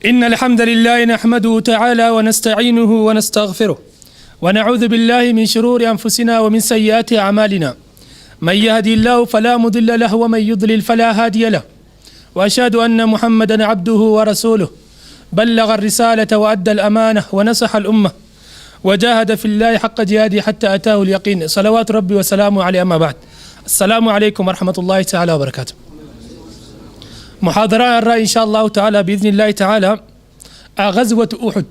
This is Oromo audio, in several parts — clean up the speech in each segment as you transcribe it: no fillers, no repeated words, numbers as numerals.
إن الحمد لله نحمده تعالى ونستعينه ونستغفره، ونعوذ بالله من شرور أنفسنا ومن سيئات أعمالنا. من يهدي الله فلا مضل له، ومن يضلل فلا هادي له. وأشهد أن محمدا عبده ورسوله، بلغ الرسالة وأدى الأمانة ونصح الأمة وجاهد في الله حق جهاده حتى أتاه اليقين، صلوات ربي وسلامه عليه. أما بعد، السلام عليكم ورحمة الله تعالى وبركاته. محاضرة الرأي إن شاء الله تعالى، بإذن الله تعالى، غزوة أحد،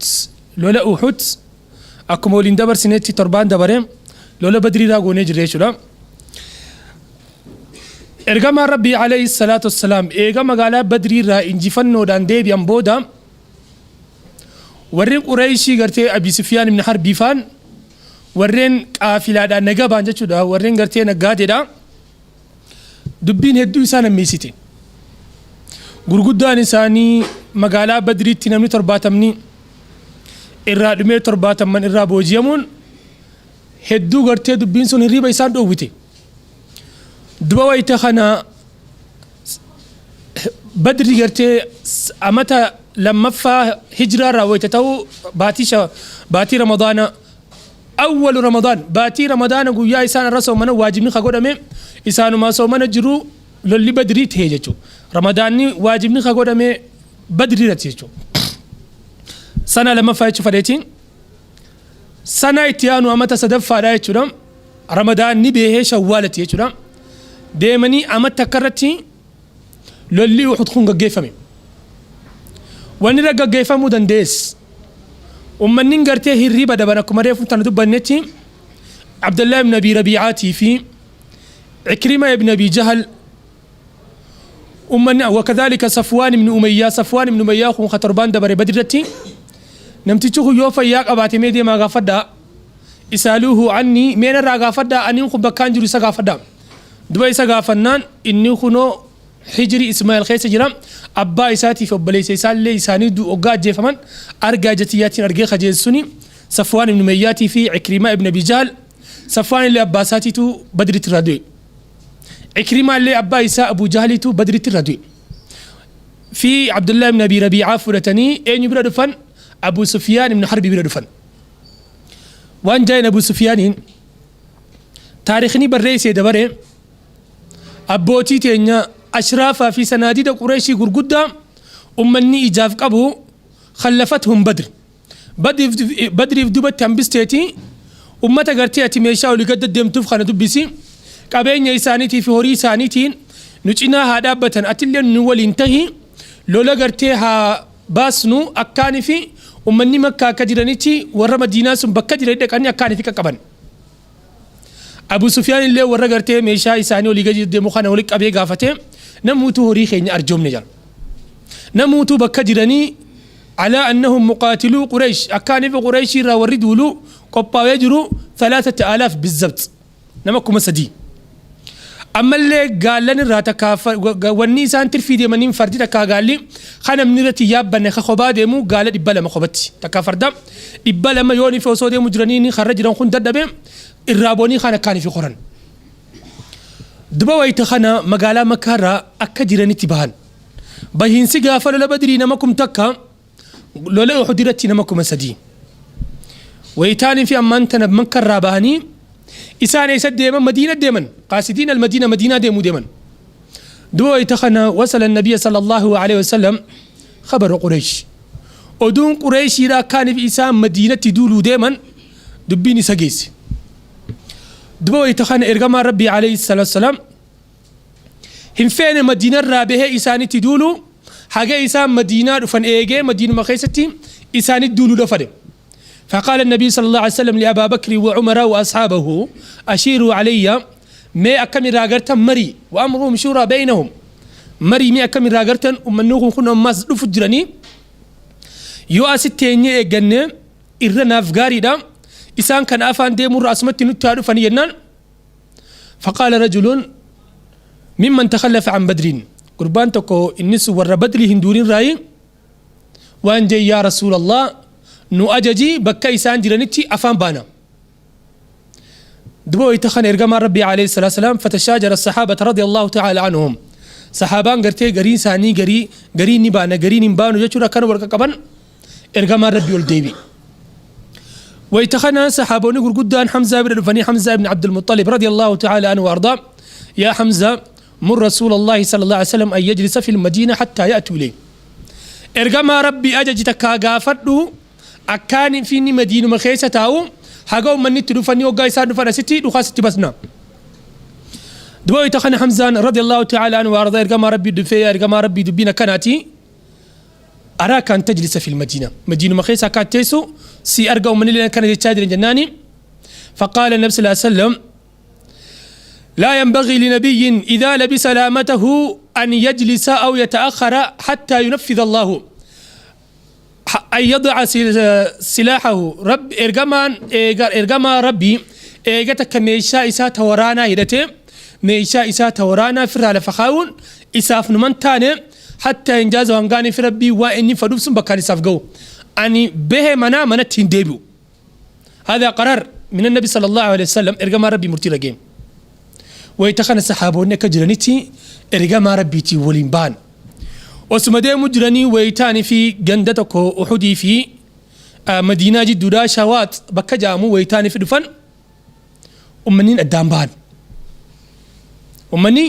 lola Uhud. Akkuma waliin dabarsinetti torbaan dabare lola Badrii goonee jirra jechuudha. Ergamaan Rabbii عليه الصلاة والسلام eega magaalaa Badrii irraa injifannoodhaan deebi'an booda, warreen Qureeshii gartee Abi Sufyaan ibn Harbii faan, warreen qaafilaadhaan naga ba'an jechuudha, warreen gartee naggaateedha, dubbiin hedduu isaan hammeessite. Gurguddaan isaanii magaalaa Badriitti namni 70 irraa dhumee, 70 irraa booji'amuun hedduu gartee dubbiin sun hirriba isaan dhoowwite. Duba wayita kana Badri gartee amata lammaffaa hijiraa irraa wayita ta'uu, baatii Ramadaana, أول رمضان, baatii Ramadaana guyyaa isaan irra soomana waajibni ka godhame isaanumaa soomana jiru lolli Badrii ta'e jechuudha. Ramadaanni waajibni ka godhame Badrii irratti jechuudha. Sana lammaffaa jechuu fadheetiin sana itti aanu amata sadaffaadha jechuudha. Ramadaanni beehee Shawwaalatti jechuudha. Deemanii amata akka irratti lolli Uhud kun gaggeeffame. Wanni irra gaggeeffamuu dandees, ummanni gartee hirriba daban, akkuma reefu tana dubbannetti, Abdullah ibn Abi Rabiicaatii fi Ikrima ibn Abi Jahal ummanni, وكذلك Safwaan ibn Umayyaa. Safwaan ibn Umayyaa kun ka torbaan dabare Badirratti namtichi kun yoo fayyaa qabaate mee deemaa gaafadhaa, اسألوه عني, mee narraa gaafadhaa, aniin kun bakkaan jiru isa gaafadhaa. Duba isa gaafannaan inni kunoo Hijri Ismaa'eel keessa jira, abbaa isaatiif obboleessa isaallee isaanii hoggaa ajjeefaman argaa jatiyyaatiin argee kajeessuni Safwaan ibn Umayyaatii fi Ikrimaa ibn Abi Jahl. Safwaan illee abbaa isaatiitu Badritti irraa du'e. Ikrimaa illee abbaa isaa Abu Jahliitu Badritti irraa du'e. Fi Abdullah ibn Abi Rabiicaa fudhatanii eenyu bira dhufan? Abu Sufyaan ibn Harbi bira dhufan. Waan jaa'in Abu Sufyaaniin taarikhni barreessee dabare, abbootii teenya ashraafaa fi sanaadida Qureeshii gurguddaa ummanni ijaaf qabu خلفتهم بدر, Badriif dubatti hambisteeti. Ummata gartee ati meeshaa olii gad deddeemtuuf kana dubbisi, qabeenya isaaniitii fi horii isaaniitiin nu cinaa haa dhaabbatan, atillee nu waliin tahi, lola gartee haa baasnu. Akkaanii fi ummanni Makkaa akka jiranitti warra Madiinaa sun bakka jiran dhaqanii akkaanii fi qaqqaban. Abu Sufyaan illee warra gartee meeshaa isaanii olii gadi deemu kana walitti qabee gaafate, namuutu horii keenya arjoomne jira. Namuutu bakka jiranii على أنهم مقاتلو قريش, akkaanii fi Qurayshii irraa warri duulu qophaa'ee jiru 3000 بالضبط, nama 3000. Ammallee gaallan irraa takka wanni isaan tirfii deemaniin fardi takka gaalli kan namni irratti yaabbanne ka kophaa deemu gaala 200 kophatti takka farda 200 yoon ife osoo deemu jiranii karra jiran kun dadhabe irraa boonii kan akkaan ifi qoran. Duba wayita kana magaalaa Makkaarraa akka jiranitti bahan. Bahiinsi gaafa lola Badrii nama 1000, lola Uhud irratti nama 3000. Wayitaanii fi ammaan tana Makkarraa bahanii isaan eessa deeman? Madiina deeman. قاصدين المدينة, Madiinaa deemuu deeman. Duba wayita kana وصل النبي صلى الله عليه وسلم خبر قريش, oduun Qureeshiidha akkaaniif isaan Madiinatti duuluu deeman dubbiin isa geesse. Duba wayita kana ergamaan Rabbii عليه الصلاة والسلام hin feene Madiinarraa bahee isaanitti duulu, haga isaan Madiinaa dhufan eegee Madiinuma keessatti isaanitti duuluu dhafade. فقال النبي صلى الله عليه وسلم لأبا بكر وعمر وأصحابه: أشيروا علي, mee akkam irraa gartan marii. وأمرهم شورى بينهم, marii mee akkam irraa gartan, ummanni kun ammas dhufu jiranii, yoo asitti eenyee eegganne irra naaf gaariidha, isaan kan afaan deemurra asumatti nutti haa dhufanii jennaan. فقال رجل ممن تخلف عن بدر, gurbaan tokko innis warra Badrii hin duurin raayi, waan jee: يا رسول الله, nu ajaji, bakka isaan jiranitti afaan baana. Duba wayita kana ergamaan Rabbii عليه الصلاة والسلام فتشاجر الصحابة رضي الله تعالى عنهم. Sahaabaan gartee gariin isaanii garii gariin ni baana gariin hin baanu jechuudha akkana wal qaqqaban ergamaan Rabbii ol deebi'e. Wayta kana sahaabonni gurguddaan Hamzaa bira dhufanii Hamzaa ibn Abdul Muttalib radiyallahu ta'ala anhu ardaa yaa Hamzaa mur Rasuulallahi sallallahu alaihi wasallam an yajlisa fil madiina hattaa ya'tu ilayhi. Ergamaa Rabbii ajaji takkaa gaafadhu akkaan fi inni madiinuma keessa taa'u haga ummanni itti dhufanii hoggaa isaan dhufan asitti dhukaas itti basna. Duba wayta kana Hamzaan radiyallahu ta'ala anhu ardaa ergamaa Rabbii dhufee yaa ergamaa Rabbii dubbiin akkanaati. Araaka an tajlisa fil madiina. Madiinuma keessa akka teessu si arga ummanni illee akkana jechaa jiran jennaani. فقال النبي صلى الله عليه وسلم لا ينبغي لنبي إذا لبس لامته أن يجلس أو يتأخر حتى ينفذ الله أن يضع سلاحه رب إرجمان إرجما ربي إيجتك ميشا إسا تورانا هدته ميشا إسا تورانا فرا لفخاون إساف نمن تاني حتى إنجاز هنغاني في ربي وإني فدوبسن بكاري إساف جو أني به منا من تندبو هذا قرار من النبي صلى الله عليه وسلم إرجما ربي مرتي لجيم ويتخن السحابون كجرانيتي إرجما ربي تي ولين osuma deemu jiranii wayitaanii fi ganda tokko Uhudii fi Madiinaa jidduudhaa Shawaat bakka jedhamu wayitaanii fi dhufan ummanniin addaan bahan. Ummanni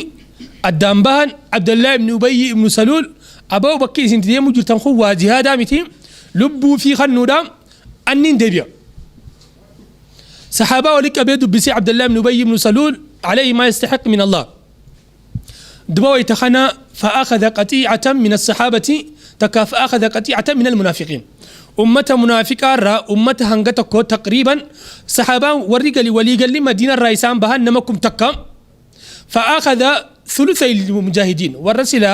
addaan bahan Abdallaa ibn Ubayyi ibn Saluul aboo bakki isin deemu jirtan kun waa jihaadaa miti lubbuu fi kannuudha anniin deebi'a. Sahaabaa walitti qabee dubbisee Abdallaa ibn Ubayyi ibn Saluul alayhi maa yastahiq min Allah. Duba wayta kana فأخذ قطيعة من الصحابة تكا فأخذ قطيعة من المنافقين أمة منافقة را أمة هنغتكو تقريبا صحابة ورقلي ولي مدينة الرئيسان بها نمكم تكا فأخذ ثلثي المجاهدين والرسل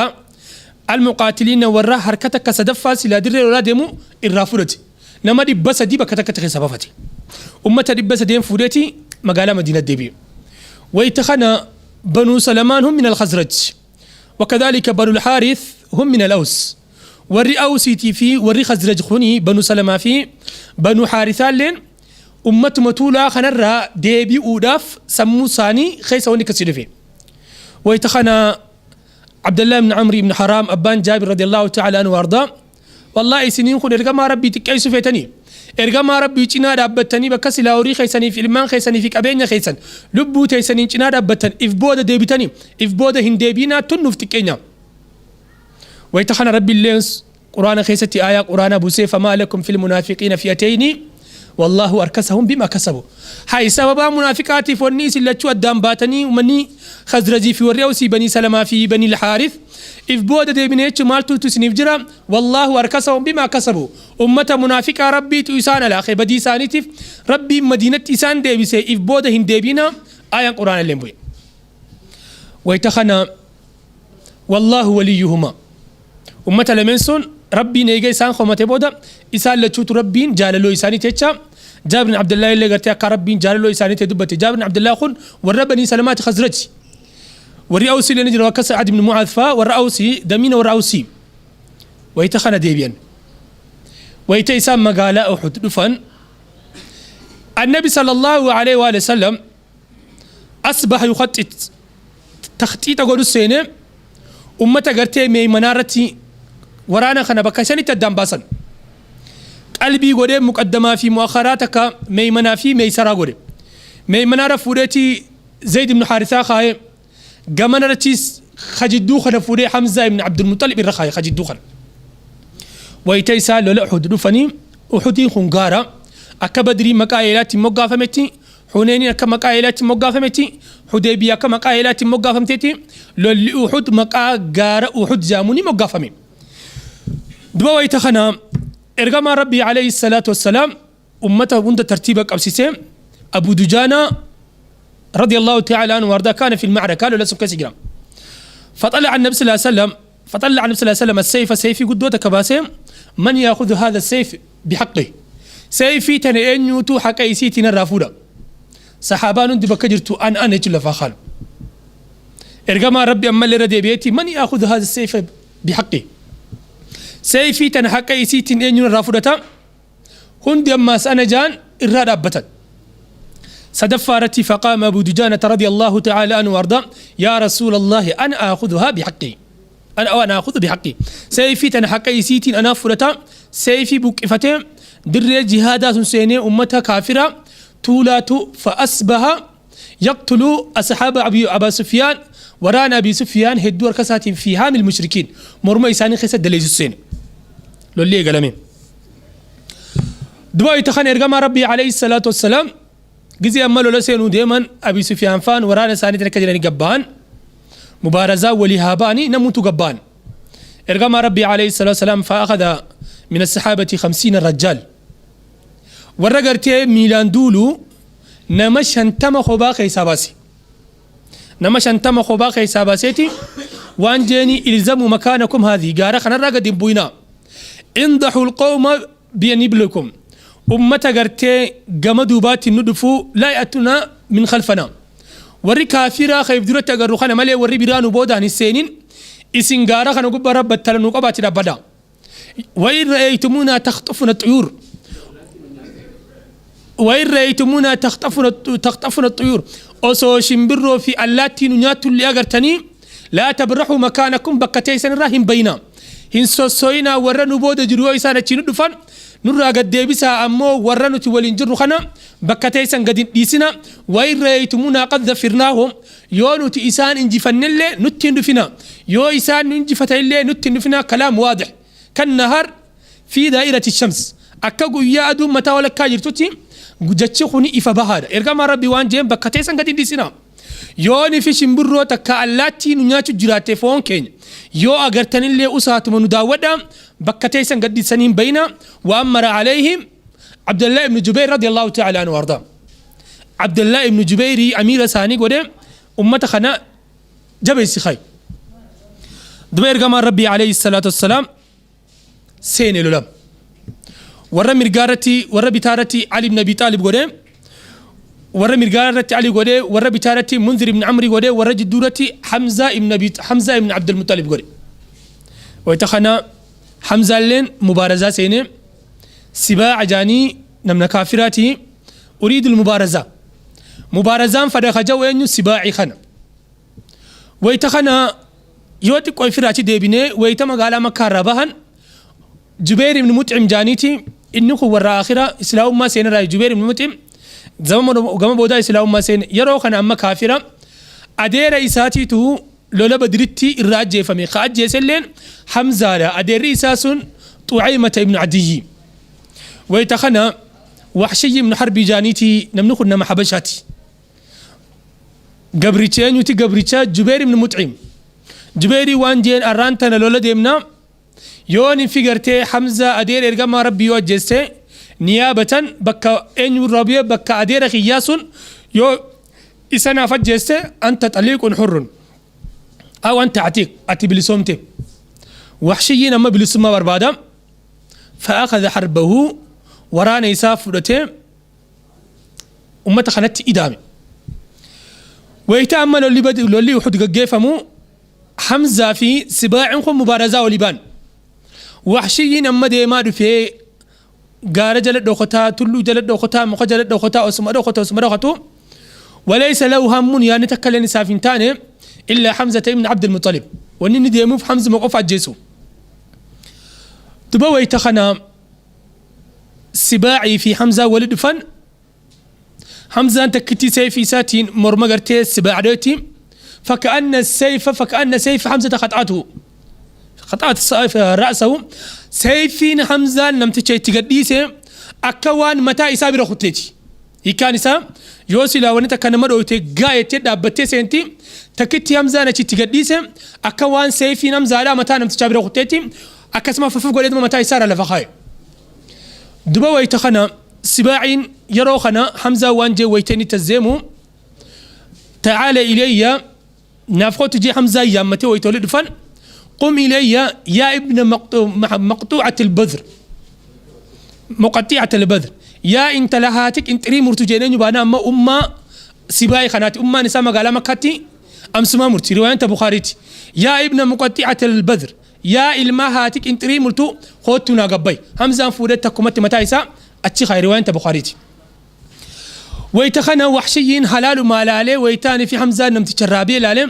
المقاتلين ورا حركتك سدفا سلا در ولا دمو الرافورتي نما دي بس دي بكتك تخي أمة دي بس دين فورتي مقالة مدينة ديبي ويتخنا بنو سلمان هم من الخزرج وكذلك بنو الحارث هم من الأوس وري أوسيتي في وري خزرج خوني بنو سلمة في بنو حارثان لين أمة متولا خنرا ديبي أوداف سمو ساني خيسا وني كسير فيه ويتخنا عبد الله بن عمرو بن حرام أبان جابر رضي الله تعالى عنه وأرضاه والله سنين خن إرجما ربي تكيسو فيتني إرجما ربي cinaa dhaabbattanii bakka silaa horii keessanii fi ilmaan keessanii fi qabeenya keessan lubbuu teessanii cinaa dhaabbattan if booda deebitanii if booda hin deebiinaa tun nuuf xiqqeenya. Wayita kana rabbi illee quraana keessatti aayaa quraana buusee فما لكم في المنافقين فئتين والله أركسهم بما كسبوا. هاي سببا منافقات فوني سلچو addaan baatanii uummanni khazrajii fi warri awsii banii salamaa fi banii الحارث if booda deebine jechuun maaltu isiniif jira والله أركسهم بما كسبوا ummata munaafiqaa rabbiitu isaan alaaqe badii isaaniitiif rabbiin madiinatti isaan deebise if booda hin deebina aayaan quraana illee bu'e. Wayita kana والله وليهما ummata lameen sun rabbiin eega isaan komate booda isaan lachuutu rabbiin jaalaloo isaanii jecha Jaabir bin Abdullahi illee gartee akka rabbiin jaalaloo isaanii ta'e dubbate. Jaabir bin Abdullahi kun warra banii Salamaati Khazraji. Warri Awsii illee ni jira akka Sa'ad ibn Mu'aadh fa'aa warra Awsii damiina warra Awsii. Wayita kana deebi'an. Wayita isaan magaalaa Uhud dhufan النبي صلى الله عليه وآله وسلم أصبح يخطط تخطيط godhu seene ummata gartee meeymanaa irratti waraana kana bakka shanitti addaan baasan. Qalbii godhee muqaddamaa fi mu'akharaa takka meeymanaa fi meeysaraa godhe. Meeymanaarra fuudheeti Zayd ibn Haarisaa kaayee gamana irrattis kajidduu kana fuudhee Hamzaa ibn Abdulmuxalib irra kaayee kajidduu kana. Wayita isaa lola Uhud dhufanii Uhudiin kun gaara akka Badrii maqaa eelaatti moggaafametti Huneeniin akka maqaa eelaatti moggaafametti Hudaybiyaa akka maqaa eelaatti moggaafamteetti lolli Uhud maqaa gaara Uhud jedhamuun ni moggaafame. Duba wayita kana ergamaan Rabbii alayhi salaatu wassalaam ummata hunda tartiiba qabsisee Abu Dujaanaa رضي الله تعالى عنه وارضاه كان في المعركة lola sun keessa jira. فطلع النبي صلى الله عليه وسلم فطلع النبي صلى الله عليه وسلم السيف سيفي قدوتك كباسه من يأخذ هذا السيف بحقه سيفي تن eenyutu haqa isiitiin irraa fuudha. Saxaabaan hundi bakka jirtu an an jechuun lafaa kaalu. Ergamaan Rabbi ammallee irra deebi'eeti من يأخذ هذا السيف بحقه seeyfii tana haqa isiitiin eenyuun irraa fudhata hundi ammaas ana jaan irraa dhaabbatan. Sadaffaa irratti faqaama Abu Dujaanata radiyallahu ta'ala anhu arda yaa Rasuulallahi ana aakhudhuhaa bihaqqii. Ana ana aakhudhu bihaqqii. Seeyfii tana haqa isiitiin anaaf fudhata. Seeyfii buqqifatee dirree jihaadaa sun seenee ummata kaafiraa tuulaatu fa asbaha yaqtulu ashaaba Abi Aba Sufyaan waraana Abi Sufyaan hedduu harka isaatiin fi haamil mushrikiin morma isaanii keessa daleessu seene. Lolli eegalame. Duba wayta kana ergamaa Rabbii alayhi salaatu wassalaam gizee amma lola seenuu deeman Abi Sufyaan faan waraana isaaniitiin akka jedhanii gabbahan mubaarazaa walii haa ba'anii namuutu gabbahan. Ergamaa Rabbii alayhi salaatu wassalaam fa'akhadha min as-sahaabati 50 rajjaal. Warra gartee miilaan duulu nama 50 kophaa keessaa baase. Nama 50 kophaa keessaa baaseeti waan jeeni ilzamuu makaanakum haadhi gaara kanarraa gadi hin bu'inaa. Indaxu alqawma biyaniblikum ummata gartee gama duubaatiin nu dhufuu laa ya'tuna min khalfana. Warri kaafiraa kayf duratti agarru kana malee warri biraa nu boodaan hin seenin isin gaara kana gubbaa rabbattala nu qabaatti dhaabbadha. وإن رأيتمونا تخطفنا الطيور وإن رأيتمونا تخطفنا تخطفنا الطيور osoo shimbirroo fi allaattii nu nyaattu illee agartanii laa tabraxuu makaanakum bakka teessan irraa hin bayinaa hin sossoyinaa warra nu booda jiru yoo isaan achii nu dhufan nurraa gad deebisaa ammoo warra nuti waliin jirru kana bakka teessan gad hin dhiisina وإن رأيتمونا قد ظفرناهم Yoo nuti isaan injifannellee nutti hin dhufinaa. Yoo isaan nu injifatanillee nutti hin dhufinaa كلام واضح. كالنهار في دائرة الشمس. Akka guyyaa aduun mataa walakkaa jirtutti jechi kuni ifa bahaadha. Ergamaan Rabbii waan jeen bakka teessan gadi hin dhiisinaa. Yooni fi shimbirroo takka allaattii nu nyaachu jiraatte foon keenya yoo agartanillee usaatuma nu daawwadhaa bakka teessan gad dhiisanii hin bayinaa. وأمر عليهم Abdallah ibn Jubayr رضي الله تعالى عنه وأرضاه. Abdallah ibn Jubayrii amiira isaanii godhe ummata kana jabeessi kay. Duba ergamaan Rabbii عليه الصلاة والسلام seene lola. Warra mirgaa irratti warra bitaa irratti Ali ibn Abi Xaalib godhe warra mirgaa irratti Ali godhe warra bitaa irratti Munzir ibn Amri godhe warra jidduu irratti Hamza ibn Abi Hamza ibn Abdul Muttalib godhe. Wayita kana Hamzaalleen mubaarazaa seene Sibaa'a jaanii namna kaafiraati أريد المبارزة mubaarazaan fada ka ja'u eenyu Sibaacii kana. Wayita kana yoo xiqqoo ifirraa achi deebinee wayita magaalaa Makkaa irraa bahan Jubeer ibn Muxcim jaaniiti inni kun warra akhira islaamummaa seenarraa Jubeer ibn Muxcim gama boodaa islaamummaa seene yeroo kana amma kaafira adeera isaatiitu lola Badritti irraa ajjeefame. Ka ajjeeselleen Hamzaadha. Adeerri isaa sun Xucaymata ibnu Adiyyi. Wayita kana Waxshiyyi ibnu Harbii jaaniiti namni kun nama Habashaati. Gabricha eenyuti gabricha Jubeer ibnu Muxcim. Jubeerii waan jeen arraan tana lola deemna yoon fi gartee Hamza adeera ergamaa Rabbii yoo ajjeesse niyaabatan bakka eenyu irraa bu'ee bakka adeera kiyyaa sun yoo isa naaf ajjeeste أنت طليق حر أو أنت عتيق ati bilisoomte. Waxshiyyiin amma bilisummaa barbaada. فأخذ حربه waraana isaa fudhatee ummata kanatti idaame. Wayita amma lolli lolli Uhud gaggeeffamu Hamzaa fi Sibaacin kun mubaarazaa olii ba'an. Waxshiyyiin amma deemaa dhufee gaara jala dhokataa, tulluu jala dhokataa, muka jala dhokataa, osuma dhokatu osuma dhokatu وليس له هم yaanni takka illeen isaaf hin taane إلا حمزة ibn Abdul Muttalib. Wanni inni deemuuf Hamzuma qofa ajjeesu. Duba wayita kana Sibaacii fi Hamzaa wali dhufan Hamzaan takkittii seeyfii isaatiin morma gartee Sibaacdheetti فكأن السيف فكأن سيف حمزة قطعته قطعت رأسه seeyfiin Hamzaan namticha itti gadhiise akka waan mataa isaa bira kutteeti. Hiikkaan isaa yoo silaa wanni takka nama dhooyte gaa jettee dhaabbattee seenti takkitti Hamzaan achi itti gadhiise akka waan seeyfiin Hamzaadhaa mataa namtichaa bira kutteetti akkasuma fafaf godheetuma mataa isaa irra lafa kaaye. Duba wayita kana Sibaaciin yeroo kana Hamzaan waan jee wayita inni tazzeemu تعال إلي naaf kootu jee Hamzaan yaammatee wayita oli dhufan قم إلي يا ابن مقطوعة البذر مقطعة البذر yaa intala haati qinxirii murtu jedhee eenyu baana amma ummaa Sibaa'ii kanaati ummaan isaa magaalaa Makkaatti amsumaa murti riwaayaan ta Bukaariiti يا ابن مقطعة البذر yaa ilma haati qinxirii murtu koottuu naa gabbayi Hamzaan fuudhee takkumatti mataa isaa achi kaaye riwaayaan ta Bukaariiti. Wayta kana Waxshiyyiin halaalumaa laalee waytaani fi Hamzaan namticha irraa bee laale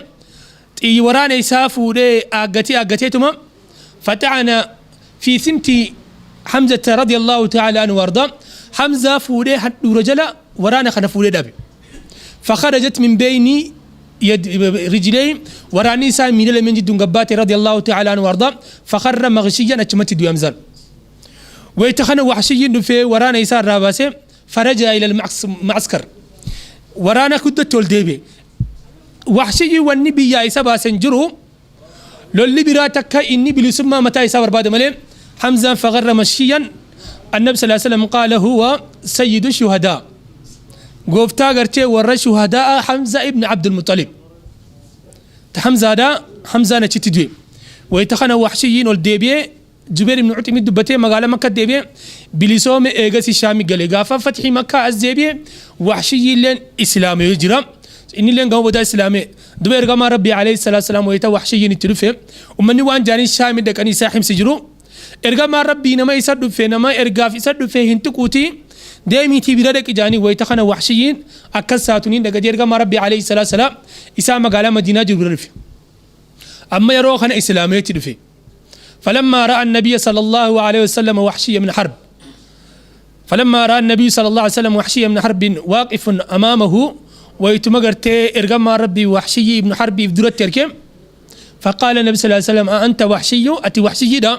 xiyyi waraana isaa fuudhee aaggatee aaggateetuma faxa'ana fi simti Hamzata radiyallahu ta'ala anhu warda Hamzaa fuudhee handhuura jala waraana kana fuudhee dhabe. Fakharajat min beeyni yad rijley waraanni isaa miila lameen jidduun gabbaate radiyallahu ta'ala anhu warda fakharra maghshiyyan achumatti du'e Hamzaan. Wayta kana Waxshiyyiin dhufee waraana isaa irraa baasee faraja ila al-ma'askar waraana guddatti ol deebi'e. Waxshiyyi wanni biyyaa isa baase hin jiru lolli biraa takka inni bilisummaa mataa isaa barbaada malee Hamzaan fagarra mashiyyan annabi sallallahu alaihi wasallam qaala huwa sayyidu shuhadaa gooftaa gartee warra shuhadaa Hamza ibn Abdul Muttalib ta Hamzaadha Hamzaan achitti du'e wayita kana Waxshiyyiin ol deebi'ee Jubeer ibn Uximitti dubbatee magaalaa Makka deebi'e bilisoome eegasii Shaami gale. Gaafa fathii Makkaa as deebi'e Waxshiyyiilleen islaamee jira. Innilleen gama boodaa islaame. Duba ergamaa Rabbii alayhi salaatu salaam wayita Waxshiyyiin itti dhufe ummanni waan jaaniin Shaami dhaqanii isaa himsi jiru. Ergamaan Rabbii nama isa dhufe nama ergaaf isa dhufe hin tuquutii deemiitii bira dhaqi jaanii wayita kana Waxshiyyiin akkas saatuniin dhaqatee ergamaa Rabbii alayhi salaatu salaam isaa magaalaa Madiinaa jiru bira dhufe. Amma yeroo kana islaameetti dhufe. فلما رأى النبي صلى الله عليه وسلم وحشي من حرب فلما رأى النبي صلى الله عليه وسلم وحشي من حرب واقف أمامه ويتمغرتي إرقم ربي وحشي بن حرب بدرت تركم فقال النبي صلى الله عليه وسلم أنت وحشي أتي وحشي دا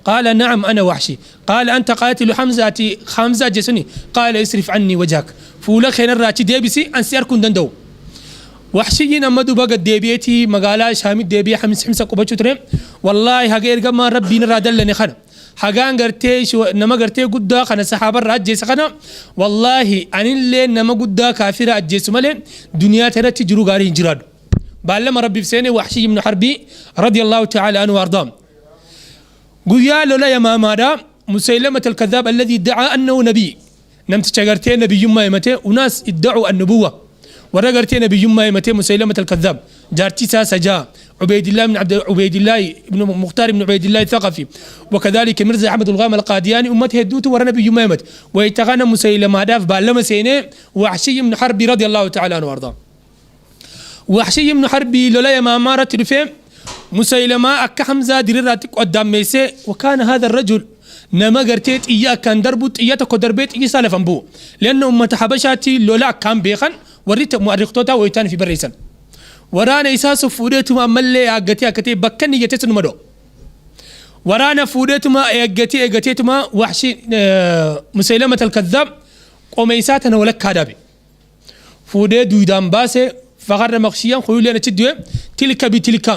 قال نعم أنا وحشي قال أنت قاتل حمزة أتي حمزة جسني قال اصرف عني وجهك فولا خير الراتي ديبسي أنسي أركن دندو Waxshiyyiin amma duba gad deebi'eeti magaalaa Shaamitti deebi'ee Hams Himsa qubachuu ture. Wallaahi haga ergamaan Rabbii narraa dallane kana hagaan gartee nama gartee guddaa kana sahaabarraa ajjeese kana wallaahi anillee nama guddaa kaafira ajjeesu malee duniyaa tanatti jiruu gaarii hin jiraadhu. Baallama Rabbiif seene Waxshiyyi ibnu Harbii radiyallahu ta'ala anhu ardaa. Guyyaa lola Yamaamaadha Musaylamat al-Kadhaab alladhii idda'aa annahu nabii Namticha gartee nabiyyummaa himate unaas idda'u annubuwwa warra gartee nabiyyummaa himate Musaylamat al-Kadhaab jaartii isaa Sajaa Ubeydillah ibn Abd Ubeydillah ibn Mukhtar ibn Ubeydillah Thaqafi wakadhalika Mirza Ahmad al-Gham al-Qadiyani ummata hedduutu warra nabiyyummaa himate wayita kana Musaylamaadhaaf baallama seenee Wahshiy ibn Harbi radiyallahu ta'ala anhu ardaa. Wahshiy ibn Harbi lola Yamaamaa irratti dhufee Musaylamaa akka Hamzaa dirirraa xiqqoo addaan meessee wakaana haadha rajul nama gartee xiyya akkaan darbu xiyya tokko darbee xiyyi isaa lafan bu'u. Lianna ummata Habashaatti lola akkaan beekan warri mu'arriktootaa wayitaan fi barreessan. Waraana isaa sun fuudheetuma ammallee eeggatee akka ta'e bakka niyyatee sunuma dho'u. Waraana fuudheetuma eeggatee eeggateetuma Wahshi Musaylamat al-Kadhaab qoma isaa tana walakkaa dhabe. Fuudhee duydaan baase fakarra maqshiyan kuyuleen achi du'e tilka bitilka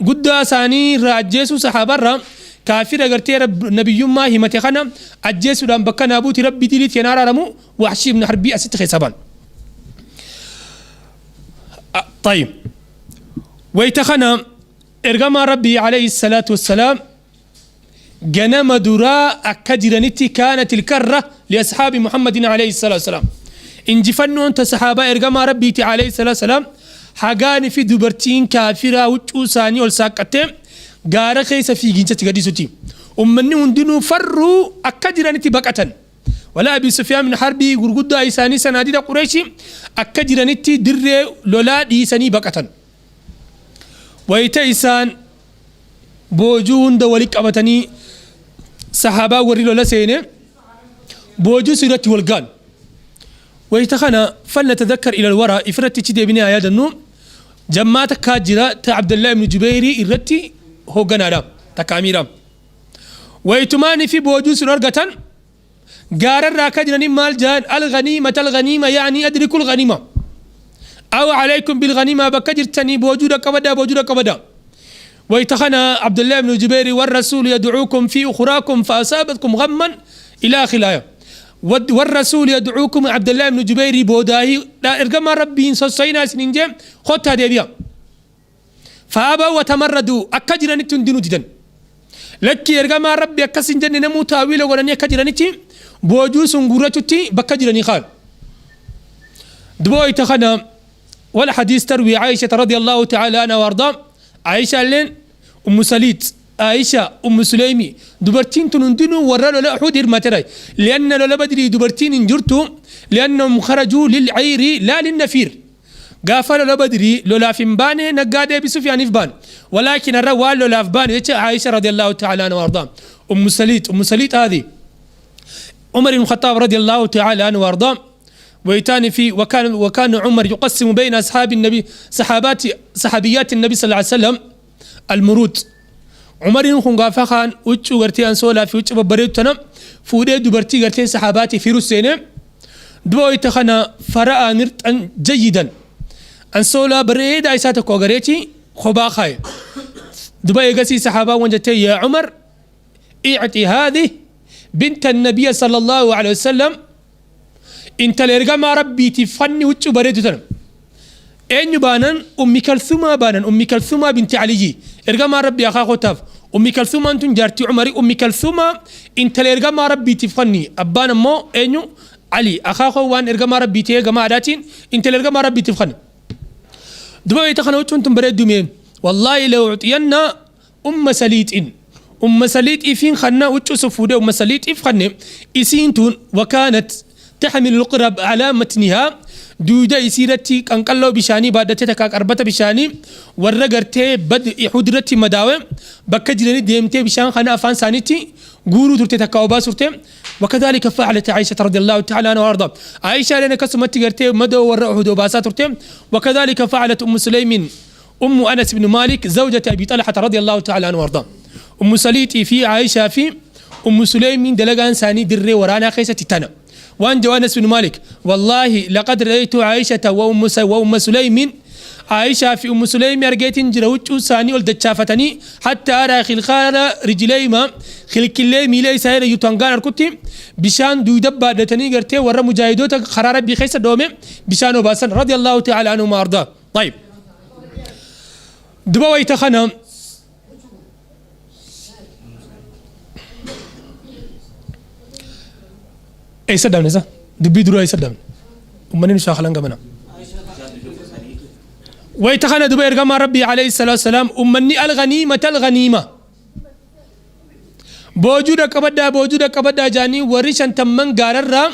guddaa isaanii irraa ajjeesuu sahaabarra kaafira gartee nabiyyummaa himate kana ajjeesuudhaan bakka naa buuti rabbi dilii tiyaan araaramu Wahshii ibn Harbii asitti keessa baan. طيب wayta kana ergamaa rabbii alayhi salaatu wassalaam ganama duraa akka jiranitti kaanat ilkarra liasxaabi Muhammadin alayhi salaatu wasalaam. Injifannoon ta sahaabaa ergamaa Rabbiiti alayhi salaatu wasalaam hagaani fi dubartiin kaafiraa huccuu isaanii ol saaqqattee gaara keessa fiiginchatti gadhiisutti. Ummanni hundinuu farruu akka jiranitti baqatan. Walaa Abi Sufyaan bin Harbii gurguddaa isaanii sanaadida Qureeshi akka jiranitti dirree lolaa dhiisanii baqatan. Wayita isaan boojuu hunda wali qabatanii sahaabaa warri lola seene boojuu sun irratti wal ga'an. Wayita kana falnatadhakkar ilal wara ifirratti ichi deebinee haa yaadannu jammaa takkaa jira ta Abdallaa ibnu Jubeyrii irratti hoogganaadha takka amiira. Wayitumaanii fi boojuu sun argatan gaararraa akka jiranii maal ja'an al-ghaniimata al-ghaniima yaanii adrikul ghaniima aw alaykum bil ghaniima bakka jirtanii boojuu dhaqqabadhaa boojuu dhaqqabadhaa wayta kana Abdullah ibn Jubayri warrasuulu yad'uukum fi ukhraakum fa asaabatkum ghamman ila akhir aaya warrasuulu yad'uukum Abdullah ibn Jubayri boodaahi ergamaan rabbiin sossoyinaa isiniin jee kottaa deebi'a Fa'abaw watamarraduu akka jiranitti hundinuu didan. Lakki ergamaan Rabbi akkas hin jenne namuu taawiila godhanii akka jiranitti boojuu sun guurrachutti bakka jiranii kaan. Duba wayta kana wal hadiis tarwii Aayishata radiyallahu ta'ala anha waardaa Aayisha illeen Ummu Saliit Aisha, Ummu Suleymi, dubartiin tun hundinuu warra lola Uhud hirmaaterai. Lianna lola Badrii dubartiin hin jirtu, liannahum kharajuu lil'ayri laa linnafiir. Gaafa lola Badrii lolaaf hin baane, naggaa deebisuuf yaaniif baane. Walaakin har'a waan lolaaf baane jecha Aisha radiyallahu ta'ala anha wardaa. Ummu Saliix, Ummu Saliix haadhi. Umar ibn Khattaab radiyallahu ta'ala anhu wardaa. ويتاني في وكان عمر يقسم بين أصحاب النبي صحابات صحابيات النبي صلى الله عليه وسلم المرود. عمر kun gaafa kaan huccuu gartee ansoolaa fi huccuu babbareedu tana fuudhee dubartii gartee saxaabaati firu seene. Duba wayita kana fara'a mirxan jayyidan, ansoolaa bareedaa isaa tokko agareeti kophaa kaaye. Duba eegasii saxaabaa wan jettee, yaa Umar, i'ti haadhi binta nabiyya sallallahu alaihi wasallam, intala ergamaa rabbiitiif fanni huccuu bareedu tana. Eenyu baanan? Ummi Kalsumaa baanan. Ummi Kalsumaa binti Aliyyi, ergamaa rabbii akaakotaaf. Ummi Kalsumaan tun jaartii Umari. Ummi Kalsumaa intala ergamaa rabbiitiif fanni. Abbaan ammoo eenyu? Ali. Akaakoo waan ergamaa rabbii ta'ee gama aadaatiin intala ergamaa rabbiitiif fanni. Duba wayita kana huccuun tun bareedduu mee, wallaahi la ucxiyanna umma saliixin, umma saliixiifiin kanna. Huccuu sun fuudhee umma saliixiif kanne. Isiin tun wakaanat taxmilu lqirab alaa matnihaa, duuda isii irratti qanqalloo bishaanii baadhattee takkaa qarbata bishaanii warra gartee bad Uhud irratti madaawe bakka jiranii deemtee bishaan kana afaan isaaniitti guuruu turte takkaa obaa turte. وكذلك فعلت عائشة رضي الله تعالى عنها وأرضاها. عائشة لنا كسمت غرتي مدو ور أحد وباسا ترتي. وكذلك فعلت أم سليم أم أنس بن مالك زوجة أبي طلحة رضي الله تعالى عنه وأرضاه. أم سليتي في عائشة في أم سليم dalagaan isaanii dirree waraanaa keessatti tana. وان جو أنس بن مالك، والله لقد رأيت عائشة وأم سليم، عائشة في أم سليم argeetiin jira, huccuu isaanii ol dachaafatanii حتى أرى خلخال رجليهما, khilkillee miila isaa irra jirtu hangaan arkutti bishaan duuda baadhatanii gartee warra mujaahidoota karaa rabbii keessa dhoome bishaan obaasan, رضي الله تعالى عنهم وأرضاه. طيب، duba wayita kana eessa dhaabne? Isa dubbii duraa eessa dhaabne? Ummanni nu shaakalan gamana. Wayita kana duba ergamaa rabbii عليه الصلاة والسلام ummanni الغنيمة الغنيمة, boojuu dhaqqabadhaa, boojuu dhaqqabadhaa jaanii warri shantamman gaararraa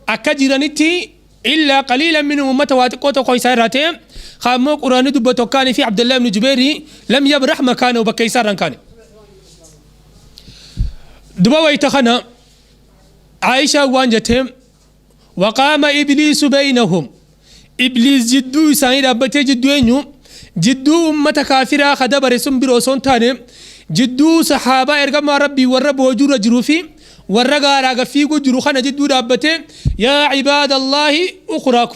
akka jiranitti, إلا قليلا منهم, ummata waa xiqqoo tokko isaa irraa ta'e kaammoo quraanni dubbatu akkaanii fi Abdullah ibn Jubeeri لم يبرح مكانه, bakka isaa irraa hin kaane. Duba wayita kana Aishaa waan jette, وقام إبليس بينهم, Ibliis jidduu isaanii dhaabbatee. Jidduu eenyu? Jidduu ummata kaafiraa ka dabare sun biroo osoo hin taane, jidduu sahaabaa ergamaa rabbii warra boojuurra jiruu fi warra gaaraa gaffiiguu jiru kana jidduu dhaabbatee, يا عباد الله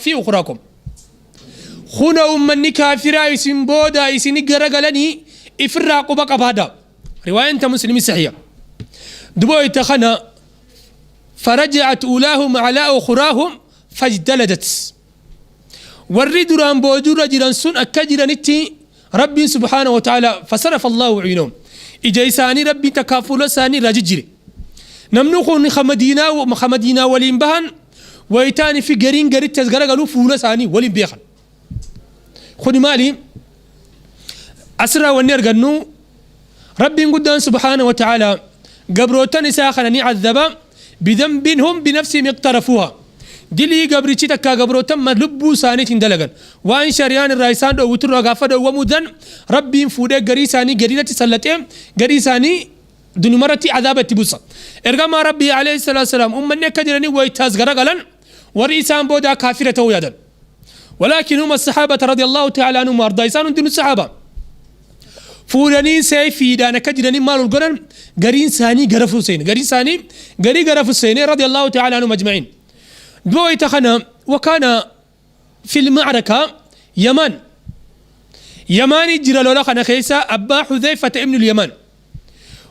في أخراكم, kuna ummanni kaafiraa isin booda isini garagalanii ifirraa quba qabaadha. Riwaayaan ta Muslimii saxiya. Duba wayita kana فرجعت أولاهم على أخراهم فاجتلدت. Warri duraan boojuurra jiran sun akka jiranitti rabbiin سبحانه وتعالى فصرف الله عيونهم, ija isaanii rabbiin takkaa fuula isaanii irraa jijjire. Namni kun ka madiinaa waliin bahan wayitaani fi gariin garitti as garagaluu fuula isaanii waliin beekan. Kuni maali? Asirraa wanni argannu, rabbiin guddaan سبحانه وتعالى gabrootan isaa kana ni عذب بذنب هم بنفسهم اقترفوها. Dilii gabrichi takkaa gabrootan ma lubbuu isaaniitiin dalagan, waan shari'aan irraa isaan dhoowwitu irraa gaafa dhoowwamuu dan, rabbiin fuudhee garii isaanii gadiirratti sallatee garii isaanii dunumarratti cadaaba itti buusa. Ergamaa rabbii عليه الصلاة والسلام ummanni akka jiranii waytaas garagalan warri isaan boodaa kaafira ta'uu yaadan. ولكن هم الصحابة رضي الله تعالى عنهم وأرضاه, isaan hundinuu saxaaba. Fuudhanii seefiidhaan akka jiranii maal ol godhan? Gariin isaanii gara fuseene, gariin isaanii garii gara fuseene, رضي الله تعالى عنهم أجمعين. Duba wayta kana وكان في المعركة يمان, yamaanii jira lola kana keessa abbaa Xudeyfata ibnu Yamaan.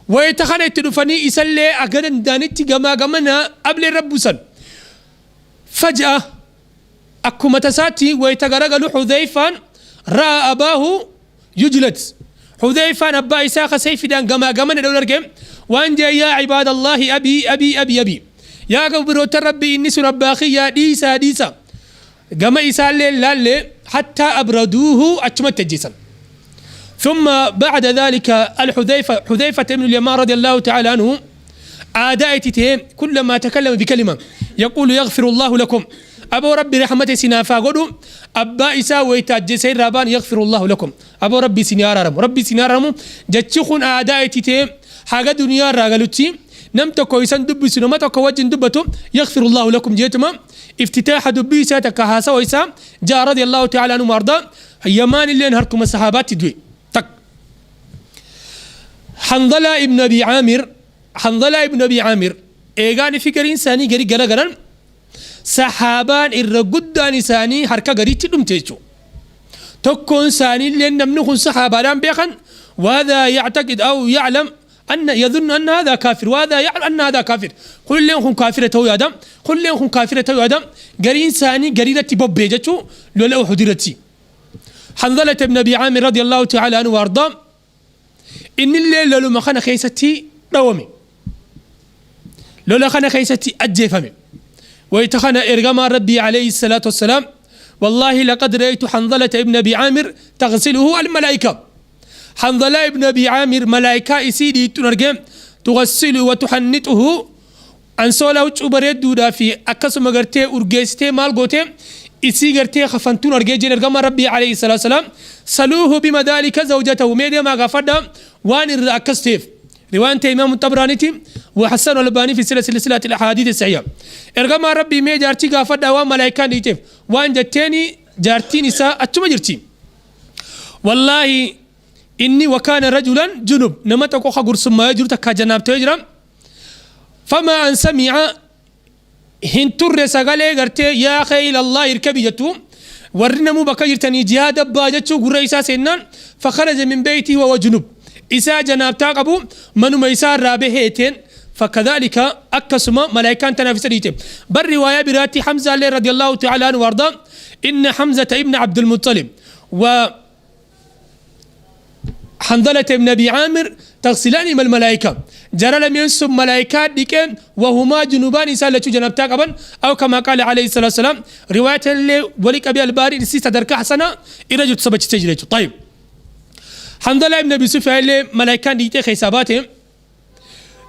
Wayta kana itti dhufanii isallee akka danda'anitti gamaa gamana ablee irra buusan. فجأة, akkuma tasaatti wayta garagalu Xudeyfaan رأى أباه يجلد. Xudeyfaan abbaa isaa ka sayfidhaan gamaa gamana dhawun arge. Waan jee, يا عباد الله، أبي أبي أبي أبي, yaa gabroota rabbii, inni sun abbaa kiyyaa, dhiisaa dhiisa. Gama isaallee laallee حتى أبردوه, achumatti ajjeesan. ثم بعد ذلك الحذيفة، حذيفة بن اليمان رضي الله تعالى عنه، aadaa itti ta'ee كلما تكلم بكلمة يقول يغفر الله لكم. Aboo Rabbi rahmata isinaaf haa godhu. Abbaa isaa wayita ajjeesee irraa ba'an يغفر الله لكم. Aboo Rabbi isin haa araaramu. Rabbi isin haa araaramu. Jechi kun aadaa itti ta'ee haga duniyaa irraa galutti nam tokko isan dubbisu, nama tokko wajjin dubbatu يغفر الله لكم jeetuma iftitaaxa dubbii isaa takka haasawa isaa jaa رضي الله تعالى عنه وأرضاه. Yamaan illeen harkuma saxaabaatti du'e. Tak Hanzalaa ibn Abi Caamir, Hanzalaa ibn Abi Caamir eegaan fi gariin isaanii gari garagaran, saxaabaan irra guddaan isaanii harka gariitti dhumte jechuudha. Tokkoon isaanii illee namni kun saxaabaadhaan beekan. وهذا يعتقد أو يعلم أن يظن أن هذا كافر وهذا يعلم أن هذا كافر. كل يوم كافرة تو آدم، كل يوم كافرة تو آدم. قرين ثاني قريرة بوبي جتو لولا أحدرتي. حنظلة بن أبي عامر رضي الله تعالى عنه وأرضاه إن الليل لولو ما خنا خيستي دومي لولا خنا خيستي أجيفمي ويتخنا إرجما ربي عليه الصلاة والسلام: والله لقد رأيت حنظلة ابن أبي عامر تغسله الملائكة. حنظلة ابن أبي عامر ملائكة إسيدي تنرجم تغسله وتحنطه. Ansoolaa huccuu bareedduudhaa fi akkasuma gartee urgeessitee maal gootee isii gartee kafantuun argee jeen ergama Rabbii عليه الصلاة والسلام. سلوه بم ذلك زوجته. Mee deemaa gaafadha waan irra akkas ta'eef. Riwaan ta'e Imaamu Xabraaniiti وحسنه الألباني في سلسلة الأحاديث الصحيحة. Ergamaa Rabbii mee jaartii gaafadha waan malaayikaan dhiiteef waan jetteeni. Jaartiin isaa achuma jirti. Wallaahi inni وكان رجلا جنب, nama tokko ka gursummaa jiru takka janaabtee jira. فما أن سمع, hin turre sagalee gartee يا خيل الله اركبي jettu, warri namuu bakka jirtanii jihaada abbaa jechuu gurra isaa seennaan فخرج من بيته وهو جنب, isaa janaabtaa qabu manuma isaa irraa baheeteen. فكذلك akkasuma malaayikaan tanaaf isa dhiite. بل رواية biraatti حمزة illee رضي الله تعالى عنه وأرضاه، إن حمزة ابن عبد المطلب و حنظلة بن أبي عامر تغسلانهما الملائكة. Jara lameen sun malaayikaa dhiqee وهما جنبان, isaan lachuu janabtaa qaban أو كما قال عليه الصلاة والسلام. Riwaayata illee walii qabee Albaanii isii sadarkaa hasanaa irra jirtu sabachisee jira jechuudha. طيب, حنظلة ibn Abi Sufyaan illee malaayikaan dhiqee keessaa baate.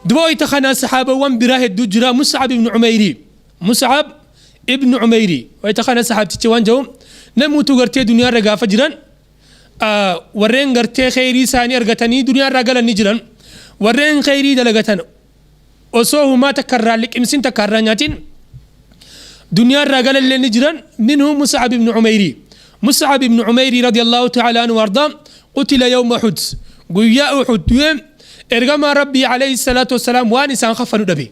Duba kana saxaabawwan biraa hedduu jira. Mus'ab ibn Umayri, Mus'ab ibn Umayri wayita kana saxaabtichi waan jedhu namuutu gartee duniyaa irra gaafa jiran warreen gartee kheyrii isaanii argatanii duniyaa irraa galan ni jiran. Warreen kheyrii dalagatan osoo humaa takka irraa liqimsin takka irraa nyaatin duniyaa irraa galan ni jiran. منهم مصعب بن عميري. مصعب بن عميري رضي الله تعالى عنه وأرضاه قتل يوم أحد. Guyyaa Uhud du'e. Ergamaa Rabbii عليه الصلاة والسلام waan isaan kafanu dhabe,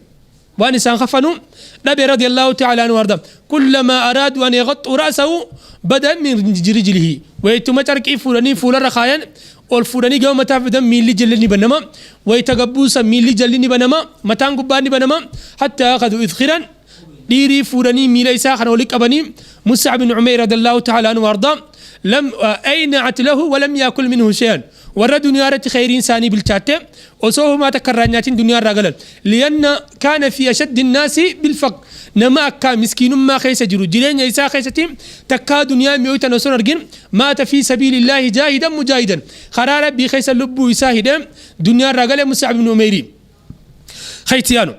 waan isaan kafanu dhabe رضي الله تعالى عنه وأرضاه. كلما أرادوا أن يغطوا رأسه بدا من رجله. Wayituma carqii fuudhanii fuularra kaayan, ol fuudhanii gama mataa fidan, miilli jalli ni banama. Wayita gabbuusa miilli jalli ni banama, mataan gubbaan ni banama. حتى أخذوا إذخرا, dhiirii fuudhanii miila isaa kana wali qabanii. Mus'ab bin Umayr رضي الله تعالى عنه وأرضاه لم أينعت له ولم يأكل منه شيئا. Warra duniyaa irratti khayriin isaanii bilchaatte osoo humaa takka irraa nyaatin duniyaa irraa galan. لأن كان في أشد الناس بالفقر, nama akka miskiinummaa keessa jiru, jireenya isaa keessatti takkaa duniyaa mi'ooytan osoo hin argin. مات في سبيل الله جاهدا مجاهدا, karaa Rabbii keessa lubbuu isaa hidhe duniyaa irraa gale Mus'ab ibn Umayri khaytiyaanu.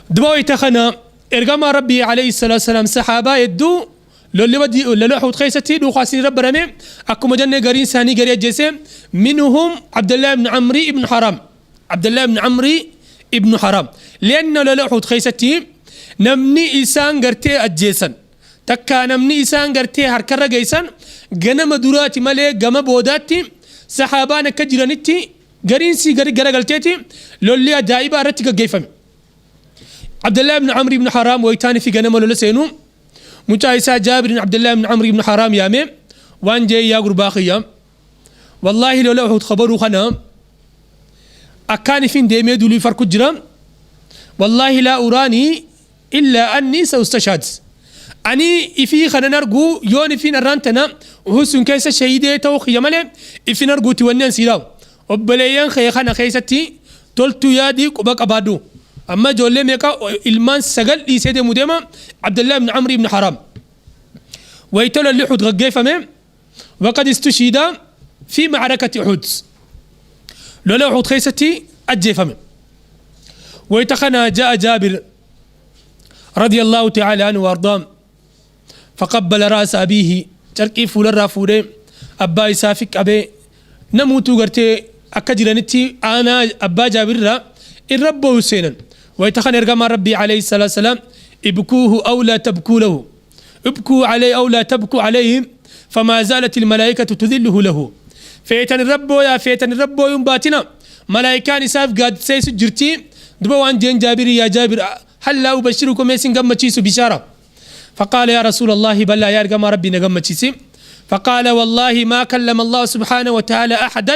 Duba wayita kana ergamaa Rabbii عليه الصلاة والسلام saxaabaa hedduu lolli lola Uhud keessatti dhukaasni rabbarame. Akkuma jenne gariin isaanii garii ajjeese. منهم عبد الله بن عمرو بن حرام، عبد الله بن عمرو بن حرام. لأن lola Uhud keessatti namni isaan gartee ajjeesan takka namni isaan gartee harkarra geessan ganama duraati malee gama boodaatti saxaabaan akka jiranitti gariinsi gari garagalteeti lolli ajaa'ibaa irratti gaggeeffame. عبد الله بن عمرو بن حرام waytaani fi ganama lola seenu mucaa isaa Jaabir بن عبد الله بن عمرو بن حرام yaame. Waan jee: "Yaa gurbaa kiyya, wallaahi lola Uhud khabaruu kana akkaan ifin deemee dulii farku jira. والله لا أراني إلا أني سأستشهد. Ani ifii kanan argu yoon ifin arraan tana Uhud sun keessa shahiidee ta'uu kiyya malee ifin arguuti. Wanni an siidaawu obboleeyyan kee kana keessatti toltuu yaadii quba qabaadhu." Amma ijoollee meeqa, ilmaan sagal dhiisee deemu deema Abdullah ibn Amri ibn Haram. Wayita lolli Uhud gaggeeffame. وقد استشهد في معركة أحد، lola Uhud keessatti ajjeefame. Wayta kana جاء جابر رضي الله تعالى عنه وأرضاه فقبل رأس أبيه، carqii fuularraa fuudhee abbaa isaa fi qabee. Namuutuu gartee akka jiranitti aanaa abbaa Jaabirraa irra boo'u seenan. Wayta kana ergamaan Rabbii عليه الصلاة والسلام: ابكوه أو لا تبكوا له، ابكوا عليه أو لا تبكوا عليه، فما زالت الملائكة تذله له. Feetan irra booyaa, feetan irra booyuun baatina, malaayikaan isaaf gaaddiseessu jirti. Duba waan jeen Jaabirii: يا جابر، هل لا أبشركم؟ Isin gammachiisu bishaara? فقال: يا رسول الله، بلى، يا ergamaa Rabbii na gammachiisi. فقال: والله ما كلم الله سبحانه وتعالى أحدا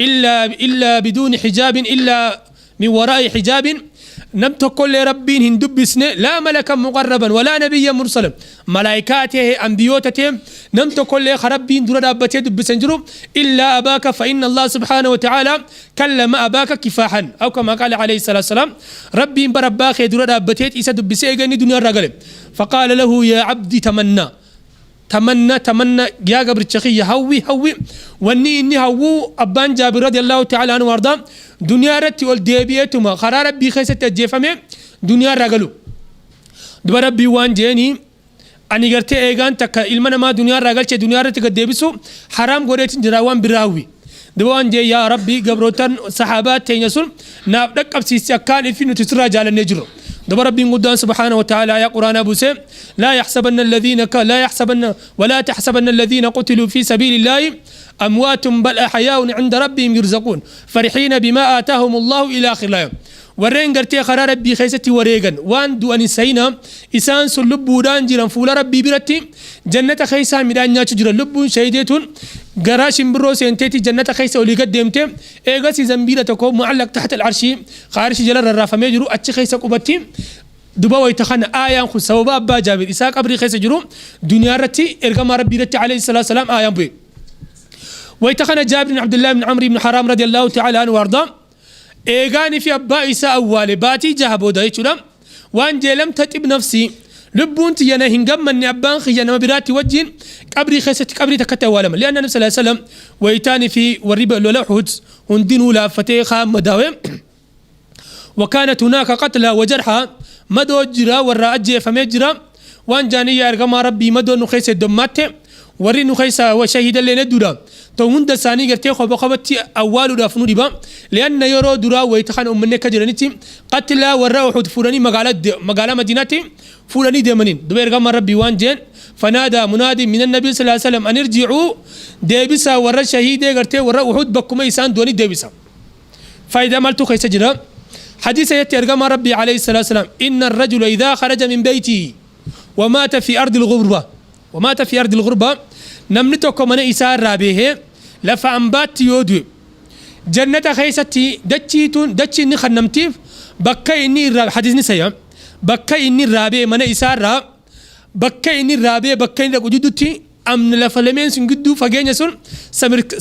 إلا بدون حجاب، إلا من وراء حجاب. Nam tokkollee Rabbiin hin dubbisne، لا ملكا مقربا ولا نبيا مرسلا، malaayikaa ta'e, ambiyoota ta'e, nam tokkollee Rabbiin dura dhaabbatee dubbisan jiru، إلا أباك، فإن الله سبحانه وتعالى كلم أباك كفاحا، أو كما قال عليه الصلاة والسلام. Rabbiin bara abbaa kee dura dhaabbatee isa dubbisee eega inni duniyaa irraa gale. فقال له: يا عبدي، تمنى، تمنى، تمنى، yaa gabricha kiyya, hawwi, hawwi. Wanni inni hawwuu abbaan Jaabir رضي الله تعالى عنه وأرضاه duniyaa irratti ol deebi'eetuma karaa Rabbii keessatti ajjeefame duniyaa irraa galu. Duba Rabbii waan jeeni: ani gartee eegaan takka ilma namaa duniyaa irraa galchee duniyaa irratti gad deebisu haraam godheetin jira, waan biraa hawwi. Duba waan jee: yaa Rabbii, gabrootan saxaabaa teenya sun naaf dhaqqabsiisi, akkaan ifi nuti sirraa jaalannee jirru. Duba Rabbiin guddaan سبحانه وتعالى yaa quraanaa buuse: لا يحسبن الذين لا يحسبن ولا تحسبن الذين قتلوا في سبيل الله أموات، بل أحياء عند ربهم يرزقون، فرحين بما آتاهم الله، إلى آخر الآية. Warreen gartee karaa Rabbii keessatti wareegan waan du'an hin sayina, isaan sun lubbuudhaan jiran, fuula Rabbii biratti jannata keessaa midhaan nyaachuu jiran. Lubbuun shahideetun garaa shimbirroo seenteeti jannata keessa olii gad deemte. Eegasii zambiila tokko معلق تحت العرش, arshii jala rarraafamee jiru, achi keessa qubatti. Duba wayta kana aayaan kun sababa abbaa Jaabir isaa qabrii keessa jiru duniyaa irratti ergamaa Rabbii irratti عليه الصلاة والسلام aayaan bu'e. Wayta kana Jaabir bin Abdullah bin Amri bin Haram رضي الله تعالى عنه وأرضاه eegaanii fi abbaa isaa awwaale baatii 6 booda jechuudha waan jee: لم تطب نفسي, lubbuun tiyya na hin gammanne abbaan kiyya nama biraatti wajjin qabrii keessatti qabrii takkatti awwaalama. لأن النبي صلى الله عليه وسلم wayitaanii fi warri lola Uhud hundinuu laaffatee kaan madaawe. وكانت هناك قتلى وجرحى, madoo jira, warra ajjeefamee jira. Waan jaaniyyaa ergamaa Rabbii, madoo nu keessa heddummatte, warri nu keessa shahiidallee hedduudha. Ta'u hunda isaanii gartee qoba qobatti awwaaluudhaaf nu dhiba. لأن yeroo duraa wayita kana uummanni akka jiranitti qatlaa warra Uhud fuudhanii magaalaa Madiinaatti fuudhanii deemaniin. Duba ergamaa Rabbii waan jeen: فنادى منادي من النبي صلى الله عليه وسلم أن ارجعوا, deebisa warra shahiidee gartee warra Uhud bakkuma isaan du'anii deebisa. Faayidaa maaltu keessa jira? حديث يتي ergamaa Rabbii عليه الصلاة والسلام: إن الرجل إذا خرج من بيته ومات في أرض الغربة، ومات في أرض الغربة, namni tokko mana isaa irraa bahee lafa ambaatti yoo du'e, jannata keessatti dachiituun dachi inni kannamtiif bakka inni irraa, hadiisni sayya, bakka inni irraa bahee, mana isaa irraa bakka inni irraa bahee bakka inni dhaqu jidduutti amna lafa lameen sun gidduu fageenya sun,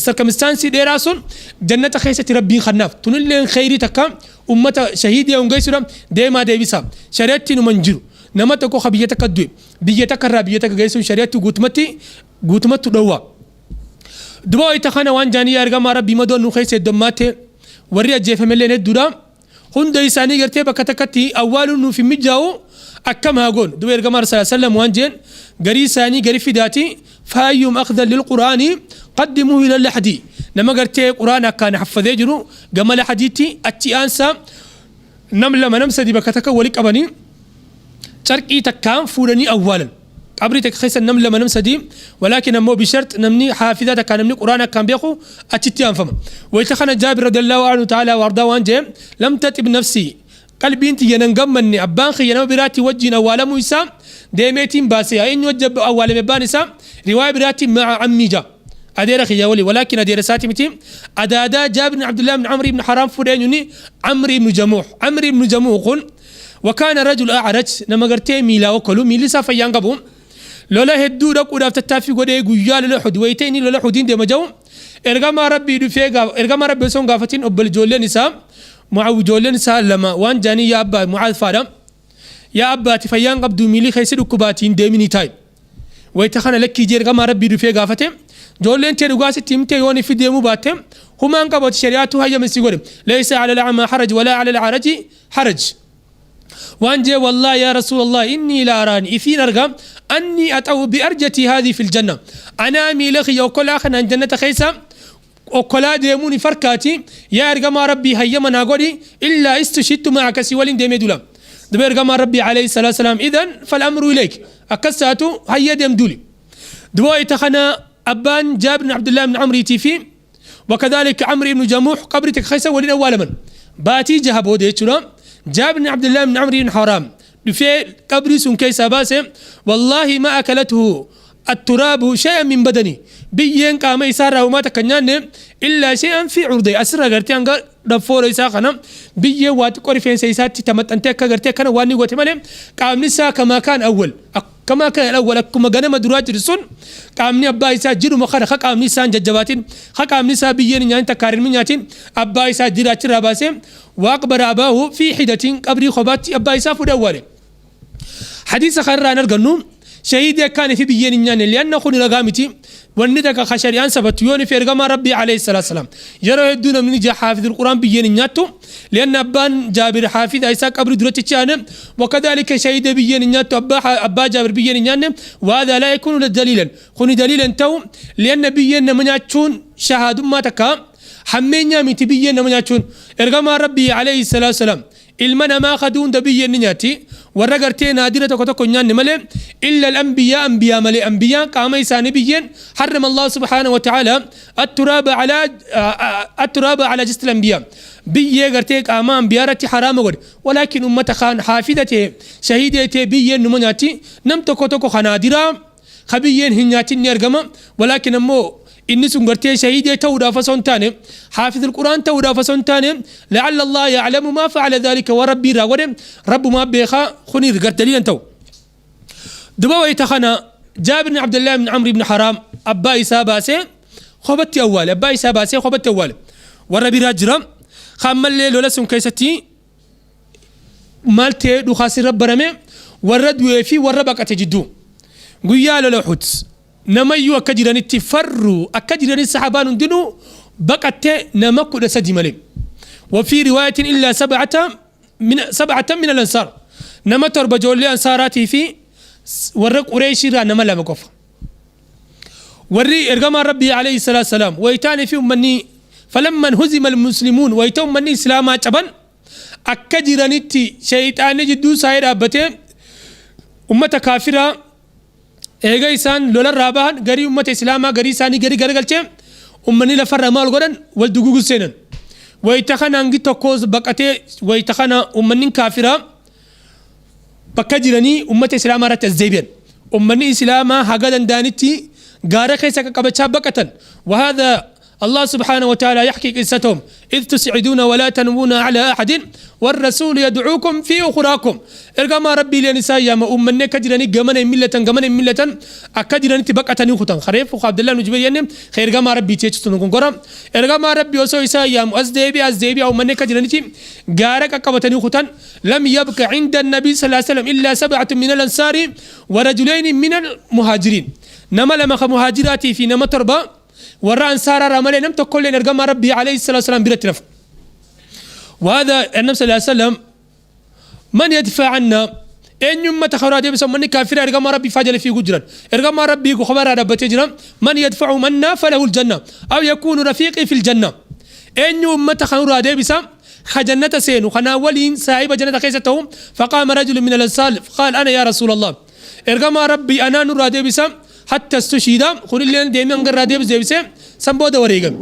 circumstance dheeraa sun, jannata keessatti Rabbiin kannaaf. Tunilleen kheyrii takka ummata shahiidii hongeessuudha. Deemaa deebisa. Shari'atti numan jiru nama tokko ka biyya takka du'e biyya takka irraa biyya takka geessuun shari'atti guutumatti guutumatti dhowwa. Duba wayita kana waan jaanii: ergamaa Rabbii, madoon nu keessa heddummaate, warri ajjeefamelleen hedduudha, hunda isaanii gartee bakka takkatti awwaaluun nuuf hin mijaa'u, akkam haa goonu? Duba ergamaa صلى الله عليه وسلم waan jeen: garii isaanii gari fidaati, فأيهم أخذا للقرآن قدموه إلى اللحد, nama gartee quraan akkaan haffazee jiru gama lahadiitti achi aansa. Nam lama, nam sadi bakka takka wali qabanii carqii takkaan fuudhanii awwaalan, qabrii takka keessa nam lama, nam sadi. ولكن ammoo بشرط namni xaafidaa takka, namni quraan akkaan beeku achitti aanfama. Wayita kana Jaabir رضي الله عنه تعالى وأرضاه waan jee: لم تطب نفسي, qalbiin tiyya nan gammanne abbaan kiyya nama biraatti wajjin awwaalamuu isaa, deemeetiin baase. Eenyu wajji awwaalame abbaan isaa? Riwaaya biraatti مع عمي ja adeera kiyya wali, ولكن adeera isaati miti. Adaadaa Jaabir bin Abdullah bin Amri ibn Haram fuudhe eenyuni? Amri ibn Jamuux. Amri ibn Jamuux kun وكان رجل أعرج, nama gartee miilaa okolu, miilli isaa fayyaan qabu. Lola hedduu dhaquudhaaf tattaaffii godhee guyyaa lola Uhud wayitee inni lola Uhudiin deema jiru ergamaa Rabbii dhufee, ergamaa Rabbii osoo hin gaafatin obbol ijoolleen isaa Mucaaw, ijoolleen isaa lama waan jaanii: yaa abbaa, Mucaaz faadha, yaa abbaati, fayyaan qabdu, miilli keessa dhukkubaatiin deeminii taa'i. Wayita kana lakkii jee ergamaa Rabbii dhufee gaafate. Ijoolleen tee dhugaa sitti himtee yoon ifi deemuu baatte humaan qabatu, shari'aatu hayyama si godhe. Laysa ala al-a'maa haraj walaa ala al-a'raji haraj. Waan jee, "Wallaahi yaa Rasuulallah, innii la araani, ifiin arga, annii axa'u bi arjatii haadhii fil janna, anaa miila kiyya okkolaa kanaan jannata keessa okkolaa deemuun if harkaati. Yaa ergamaa Rabbii, hayyama naa godhi, illaa istushhidtu ma'aka, si waliin deemee dula." Duba ergamaa Rabbii alayhi salaatu salaam, "Idan fal amru ilayk, akkas taatu hayya, deem duli." Duba wayita kana abbaan Jaabir bin Abdullah ibn Amriitii fi وكذلك عمرو بن جموح قبري تكخيسا ولين أول من باتي جها بوده يچورا. جابر بن عبد الله بن عمرو بن حرام دفي قبري سن كيسا باسه، والله ما أكلته التراب شيئا من بدني، biyyeen qaama isaarraa homaa takka hin nyaanne، إلا شيئا في عرضي، asirra gartee hanga dhaffoora isaa kana biyyeen waa xiqqoo rifeensa isaatti tamaxxantee akka gartee akkana waan ni goote malee, qaamni isaa كما كان أول، كما كان الأول، akkuma ganama duraa jiru sun qaamni abbaa isaa jiruma kana, ka qaamni isaa hin jajjabaatin, ka qaamni isaa biyyeen hin nyaatin, takka hin nyaatin, abbaa isaa jiraachirraa baasee وأقبر أباه في حدة، qabrii kophaatti abbaa isaa fuudhee awwaale. Hadiisa kanarraa hin argannu shahiidii akkaan fi biyyeen hin nyaanne, lianna kun ragaa miti. Wanni takka ka shari'aan sabatu yoon fi ergamaa Rabbii alayhi salaatu salaam yeroo hedduu namni jaa haafidul Quraan biyyeen hin nyaattu, lianna abbaan Jaabir haafida isaa qabrii duratti chaane. وكذلك shahiida biyyeen hin nyaattu, abbaa Jaabir biyyeen hin nyaanne. وهذا لا يكون دليلا، kuni daliilan ta'u, lianna biyyeen nama nyaachuun shahaadummaa takka hammeenyaa miti. Biyyeen nama nyaachuun ergamaa Rabbii alayhi salaatu salaam ilma namaa kaduu hunda biyyeen ni nyaatti, warra gartee naadira tokko tokko hin nyaanne malee، إلا الأنبياء، anbiyaa malee. Anbiyaan qaama isaanii biyyeen حرم الله سبحانه وتعالى التراب على جسد الأنبياء، biyyee gartee qaama anbiyaa irratti haraama godhe. ولكن ummata kaan haafida ta'e, shahiidee ta'e, biyyeen numa nyaatti. Nam tokko tokko ka naadiraa ka biyyeen hin nyaatin ni argama. ولكن ammoo inni sun gartee shahiidee ta'uudhaaf osoo hin taane, haafizul Quraan ta'uudhaaf osoo hin taane, لعل الله يعلم ما فعل ذلك، وربي irraa godhe rabbumaa beekaa, kuni daliilan ta'u. Duba wayita kana Jaabir bin Abdullah bin Amr ibn Haram abbaa isaa baasee kophatti awwaale, abbaa isaa baasee kophatti awwaale. Warra biraa jira kammallee lola sun keessatti maal ta'ee dhukaas irra barame, warra du'ee fi warra baqate jidduu. Guyyaa lola Uhud namayyuu akka jiranitti farru, akka jiranitti saxaabaan hundinuu baqatte, nama 13 malee. وفي رواية إلا سبعة من الأنصار، nama 7 ijoollee ansaaraatii fi warra Qureeshii irraa nama 2 qofa. Warri ergamaan Rabbii alayhi salaatu salaam wayitaanii fi ummanni فلما انهزم المسلمون، wayita ummanni islaamaa caban, akka jiranitti shayxaanni jidduu isaanii dhaabbatee ummata kaafiraa eega isaan lolarraa bahan garii ummata islaamaa garii isaanii garii garagalchee, ummanni lafarra maal godhan, wal dugugu seenan. Wayita kana hangi tokkos baqatee, wayita kana ummanni kaafiraa bakka jiranii ummata islaamaa irratti as deebi'an. Ummanni islaamaa haga danda'anitti gaara keessa qaqqabachaa baqatan. وهذا الله سبحانه وتعالى يحكي قصتهم: إذ تصعدون ولا تلوون على أحد والرسول يدعوكم في أخراكم. Ergamaa Rabbii leen isaa yaama, ummanni akka jiranii gamana hin millatan, gamana hin millatan, akka jiranitti baqatanii kutan. Kareef Abdullah ibn Jubayr jenne ergamaa Rabbii jechuun kun gora ergamaa Rabbii osoo isaa yaamu as deebi'a, as deebi'a, ummanni akka jiranitti gaara qaqqabatanii kutan. لم يبق عند النبي صلى الله عليه وسلم إلا سبعة من الأنصار ورجلين من المهاجرين، nama 2 ka muhaajiraatii fi nama 7 warra ansaaraa malee nam tokkolleen ergamaa Rabbii alayhi salatu wasalam biratti nafu. وهذا النبي صلى الله عليه وسلم، من يدفع عنا، eenyummata karaa deebisa? Ummanni kaafira ergamaa Rabbii faa jala fiiguu jiran, ergamaa Rabbii kobaraa dhaabbatee jiran. من يدفع عنا فله الجنة أو يكون رفيقي في الجنة. Eenyu ummata kanuraa deebisa ka jannata seenu, kanaa waliin saahiba jannata keessa ta'u? فقام رجل من الأنصار قال: أنا يا رسول الله، ergamaa Rabbii anaa nurraa deebisa. حتى استشهد، kunilleen deemee hanga irraa deebise, deebisee san booda wareegame.